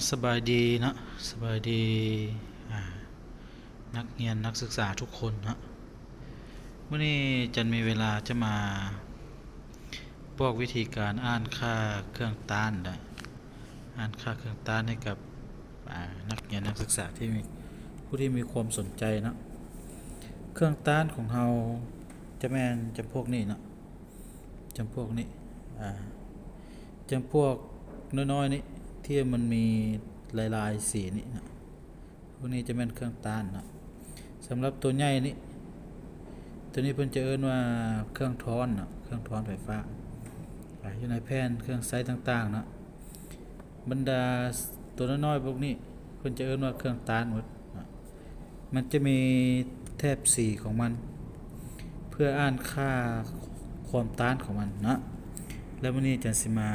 ສະບາຍດີເນາະ ສະບາຍດີ ອ່າ ນັກຮຽນນັກສຶກສາທຸກຄົນເນາະ. ມື້ນີ້ຈັນມີເວລາຈະມາບອກວິທີການອ່ານຄ່າເຄື່ອງຕ້ານ ແລະ ອ່ານຄ່າເຄື່ອງຕ້ານໃຫ້ກັບ ອ່າ ນັກຮຽນນັກສຶກສາທີ່ມີ ຜູ້ທີ່ມີຄວາມສົນໃຈເນາະ. ເຄື່ອງຕ້ານຂອງເຮົາຈະແມ່ນຈຳພວກນີ້ເນາະ. ຈຳພວກນີ້ ອ່າ ຈຳພວກນ້ອຍໆນີ້ ທີ່ມັນມີຫຼາຍໆສີນີ້ນະ ພວກນີ້ຈະແມ່ນເຄື່ອງຕ້ານເນາະ. ສຳລັບຕົວໃຫຍ່ນີ້ ຕົວນີ້ເພິ່ນຈະເອີ້ນວ່າເຄື່ອງທ້ອນເນາະ ເຄື່ອງທ້ອນໄຟຟ້າ ອ່າ ຢູ່ໃນແຜ່ນເຄື່ອງໃຊ້ຕ່າງໆເນາະ. ບັນດາຕົວນ້ອຍໆພວກນີ້ ເພິ່ນຈະເອີ້ນວ່າເຄື່ອງຕ້ານໝົດເນາະ. ມັນຈະມີແຖບສີຂອງມັນ ເພື່ອອ່ານຄ່າຄວາມຕ້ານຂອງມັນເນາະ. ແລ້ວມື້ນີ້ຈັນຊິມາ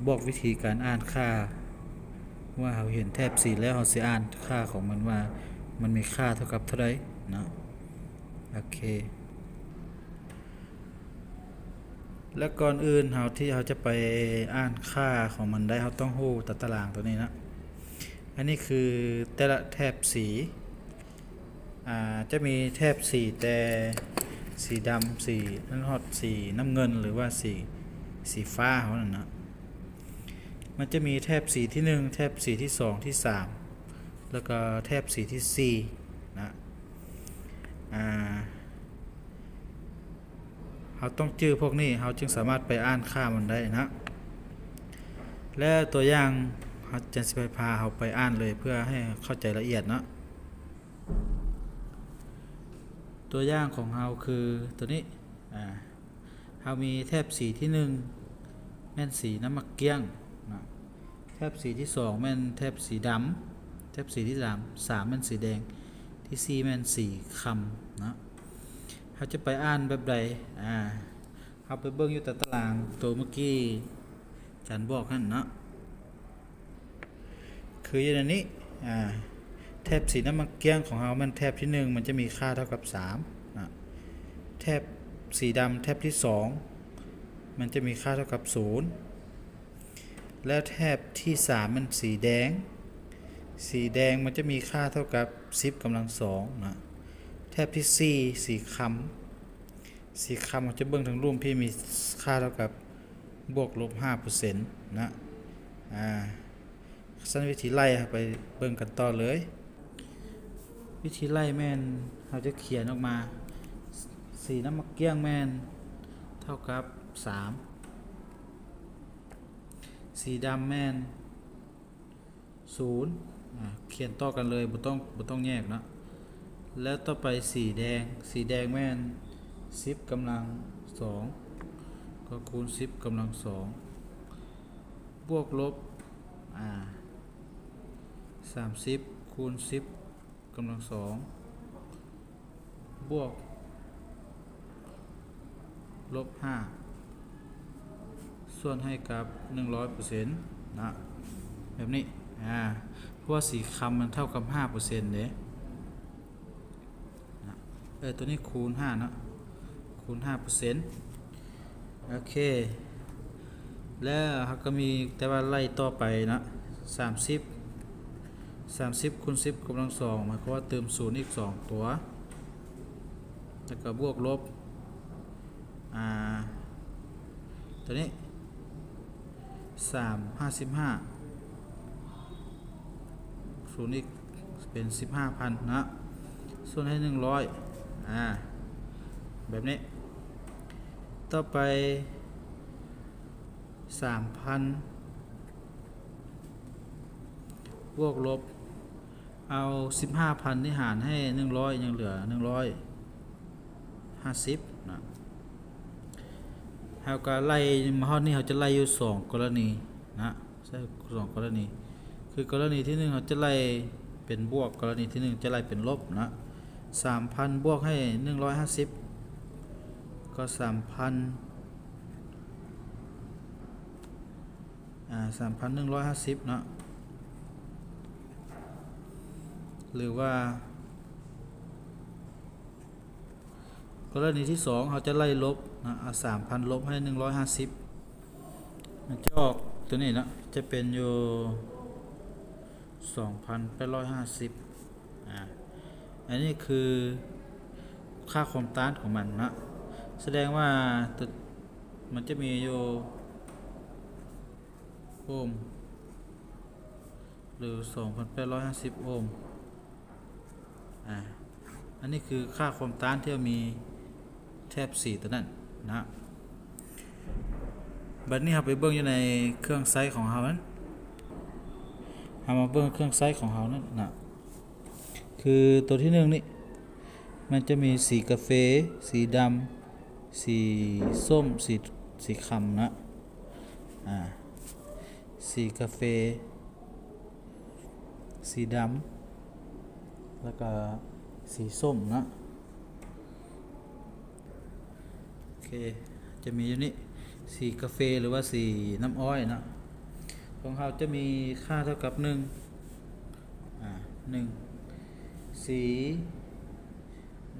ບອກວິທີການອ່ານຄ່າ ເມື່ອເຮົາເຫັນແຖບສີແລ້ວ ເຮົາຊິອ່ານຄ່າຂອງມັນວ່າ ມັນມີຄ່າເທົ່າກັບເທົ່າໃດເນາະ. ໂອເຄ ແລະ ກ່ອນອື່ນເຮົາ ທີ່ເຮົາຈະໄປອ່ານຄ່າຂອງມັນໄດ້ ເຮົາຕ້ອງຮູ້ຕາຕະລາງຕົວນີ້ນະ. ອັນນີ້ຄືແຕ່ລະແຖບສີ ອ່າ ຈະມີແຖບສີແຕ່ສີດຳ ສີນັ້ນ ຮອດສີນ້ຳເງິນ ຫຼືວ່າສີ ສີຟ້າເຮົານັ້ນນະ. ມັນຈະມີແຖບສີທີໜຶ່ງ ແຖບສີທີສອງ ທີສາມ ແລ້ວກໍແຖບສີທີສີ່ນະ. ອ່າ ເຮົາຕ້ອງຈື່ພວກນີ້ ເຮົາຈຶ່ງສາມາດໄປອ່ານຄ່າມັນໄດ້ນະ. ແລະ ຕົວຢ່າງ ເຮົາ ຈັນຊິໄປພາເຮົາໄປອ່ານເລີຍ ເພື່ອໃຫ້ເຂົ້າໃຈລະອຽດເນາະ. ຕົວຢ່າງຂອງເຮົາຄືຕົວນີ້ ອ່າ ເຮົາມີແຖບສີທີໜຶ່ງ ແມ່ນສີນ້ຳໝາກກ້ຽງນະ, ແຖບສີທີສອງແມ່ນແຖບສີດຳ, ແຖບສີທີສາມ ສາມແມ່ນສີແດງ, ທີສີ່ແມ່ນສີຄຳນະ. ເຮົາຈະໄປອ່ານແບບໃດ? ອ່າ ເຮົາໄປເບິ່ງຢູ່ຕາຕະລາງໂຕເມື່ອກີ້ ຈັນບອກຫັ້ນເນາະ. ຄືຢູ່ໃນນີ້ ອ່າ ແຖບສີນ້ຳມັນກ້ຽງຂອງເຮົາແມ່ນແຖບທີໜຶ່ງ ມັນຈະມີຄ່າເທົ່າກັບສາມນະ, ແຖບສີດຳແຖບທີສອງ ມັນຈະມີຄ່າເທົ່າກັບສູນ ແລະ ແຖບທີສາມແມ່ນສີແດງ, ສີແດງມັນຈະມີຄ່າເທົ່າກັບສິບກຳລັງສອງນະ, ແຖບທີສີ່ສີຄຳ, ສີຄຳເຮົາຈະເບິ່ງທາງລຸ່ມ ທີ່ມີຄ່າເທົ່າກັບ ບວກລົບຫ້າເປີເຊັນນະ. ອ່າ ຊັ້ນວິທີໄລ່ ເຮົາໄປເບິ່ງກັນຕໍ່ເລີຍ. ວິທີໄລ່ແມ່ນເຮົາຈະຂຽນອອກມາ ສີນ້ຳໝາກກ້ຽງແມ່ນເທົ່າກັບສາມ, ສີດຳແມ່ນສູນ ອ່າ ຂຽນຕໍ່ກັນເລີຍ ບໍ່ຕ້ອງ ບໍ່ຕ້ອງແຍກເນາະ. ແລ້ວຕໍ່ໄປສີແດງ, ສີແດງແມ່ນສິບກຳລັງສອງ ກໍຄູນສິບກຳລັງສອງ ບວກລົບ ອ່າ ສາມສິບຄູນສິບກຳລັງສອງ ບວກລົບຫ້າ ສ່ວນໃຫ້ກັບໜຶ່ງຮ້ອຍເປີເຊັນນະ ແບບນີ້. ອ່າ ເພາະວ່າສີຄຳມັນເທົ່າກັບຫ້າເປີເຊັນເດ້ນະ. ເອີ ຕົວນີ້ຄູນຫ້າເນາະ ຄູນຫ້າເປີເຊັນ. ໂອເຄ ແລ້ວເຮົາກໍມີແຕ່ວ່າໄລ່ຕໍ່ໄປເນາະ ສາມສິບ ສາມສິບຄູນສິບກຳລັງສອງ ໝາຍຄວາມວ່າຕື່ມສູນອີກສອງຕົວ ແລ້ວກໍບວກລົບ ອ່າ ຕົວນີ້ ສາມ ຫ້າສິບຫ້າ ສູນອີກເປັນສິບຫ້າພັນນະ ສ່ວນໃຫ້ໜຶ່ງຮ້ອຍ ອ່າ ແບບນີ້. ຕໍ່ໄປ ສາມພັນ ບວກລົບ ເອົາສິບຫ້າພັນນີ້ຫານໃຫ້ໜຶ່ງຮ້ອຍ ຍັງເຫຼືອໜຶ່ງຮ້ອຍຫ້າສິບນະ. ເຮົາກໍໄລ່ມາຮອດນີ້ ເຮົາຈະໄລ່ຢູ່ສອງກໍລະນີນະ ໃຊ້ສອງກໍລະນີ ຄືກໍລະນີທີໜຶ່ງ ເຮົາຈະໄລ່ເປັນບວກ, ກໍລະນີທີໜຶ່ງຈະໄລ່ເປັນລົບນະ. ສາມພັນບວກໃຫ້ໜຶ່ງຮ້ອຍຫ້າສິບ ກໍສາມພັນ ອ່າ ສາມພັນໜຶ່ງຮ້ອຍຫ້າສິບເນາະ ຫຼືວ່າ ກໍລະນີທີສອງ ເຮົາຈະໄລ່ລົບນະ ເອົາສາມພັນລົບໃຫ້ໜຶ່ງຮ້ອຍຫ້າສິບ ມັນຈະອອກ ຕົວນີ້ເນາະ ຈະເປັນຢູ່ ສອງພັນແປດຮ້ອຍຫ້າສິບ ອາ ອັນນີ້ຄືຄ່າຄວາມຕ້ານຂອງມັນເນາະ ສະແດງວ່າ ຕົວ ມັນຈະມີຢູ່ໂອມ ຫຼື ສອງພັນແປດຮ້ອຍຫ້າສິບໂອມ ອາ ອັນນີ້ຄືຄ່າຄວາມຕ້ານທີ່ເຮົາມີແຖບສີຕົວນັ້ນນະ. ບັດນີ້ເຮົາໄປເບິ່ງຢູ່ໃນເຄື່ອງໃຊ້ຂອງເຮົານັ້ນ ເຮົາມາເບິ່ງເຄື່ອງໃຊ້ຂອງເຮົານັ້ນນະ ຄືຕົວທີໜຶ່ງນີ້ ມັນຈະມີສີກາເຟ, ສີດຳ, ສີສົ້ມ, ສີ ສີຄຳນະ ອາ ສີກາເຟ, ສີດຳ ແລ້ວກະສີສົ້ມເນາະ. ໂອເຄ ຈະມີຢູ່ນີ້ ສີກາເຟ ຫຼືວ່າສີນ້ຳອ້ອຍເນາະ ຂອງເຮົາຈະມີຄ່າເທົ່າກັບໜຶ່ງ ອາ ໜຶ່ງ ສີ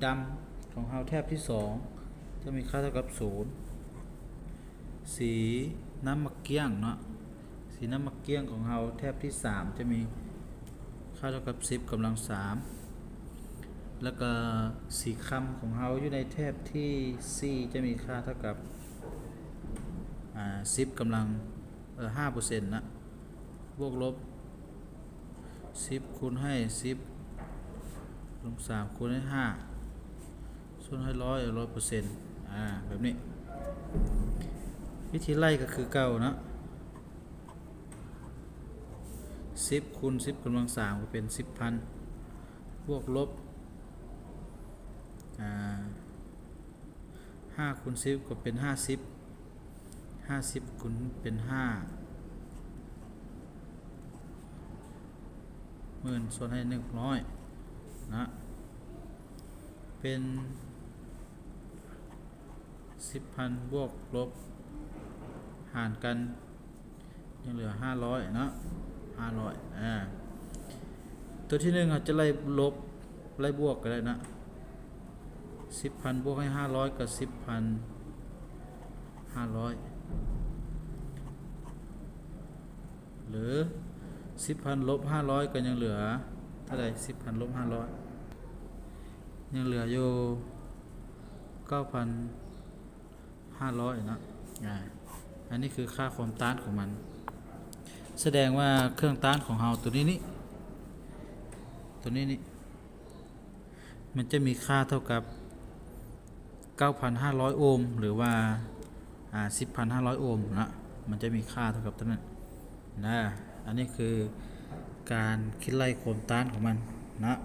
ດຳຂອງເຮົາແຖບທີສອງ ຈະມີຄ່າເທົ່າກັບສູນ. ສີນ້ຳໝາກກ້ຽງເນາະ ສີນ້ຳໝາກກ້ຽງຂອງເຮົາແຖບທີສາມ ຈະມີຄ່າເທົ່າກັບສິບກຳລັງສາມ ແລ້ວກະສີຄຳຂອງເຮົາຢູ່ໃນແຖບທີສີ່ ຈະມີຄ່າເທົ່າກັບ ອາ ສິບກຳລັງ ເອີ ຫ້າເປີເຊັນນະ ບວກລົບ ສິບຄູນໃຫ້ສິບ ລົບສາມຄູນໃຫ້ຫ້າ ສ່ວນໃຫ້ຮ້ອຍ ຮ້ອຍເປີເຊັນ ອາ ແບບນີ້. ວິທີໄລ່ກໍຄືເກົ່າເນາະ ສິບຄູນສິບກຳລັງສາມ ກໍເປັນສິບພັນ ບວກລົບ ອາ ຫ້າຄູນສິບ ກໍເປັນຫ້າສິບ ຫ້າສິບຄູນເປັນຫ້າ ໝື່ນ ສ່ວນໃຫ້ໜຶ່ງຮ້ອຍນະ ເປັນສິບພັນ ບວກລົບ ຫານກັນ ຍັງເຫຼືອຫ້າຮ້ອຍເນາະ ຫ້າຮ້ອຍ ອາ ຕົວທີໜຶ່ງເຮົາຈະໄລ່ລົບ ໄລ່ບວກກໍໄດ້ນະ ສິບພັນບວກໃຫ້ຫ້າຮ້ອຍກໍສິບພັນຫ້າຮ້ອຍ ຫຼື ສິບພັນລົບຫ້າຮ້ອຍກໍຍັງເຫຼືອເທົ່າໃດ? ສິບພັນລົບຫ້າຮ້ອຍ ຍັງເຫຼືອຢູ່ເກົ້າພັນ ຫ້າຮ້ອຍເນາະ ອາ ອັນນີ້ຄືຄ່າຄວາມຕ້ານຂອງມັນ ສະແດງວ່າເຄື່ອງຕ້ານຂອງເຮົາຕົວນີ້ນີ້ ຕົວນີ້ນີ້ ມັນຈະມີຄ່າເທົ່າກັບເກົ້າພັນຫ້າຮ້ອຍໂອມ ຫຼືວ່າ ອາ ສິບພັນຫ້າຮ້ອຍໂອມເນາະ ມັນຈະມີຄ່າເທົ່າກັບຕົວນັ້ນນະ ອັນນີ້ຄືການຄິດໄລ່ຄວາມຕ້ານຂອງມັນເນາະ.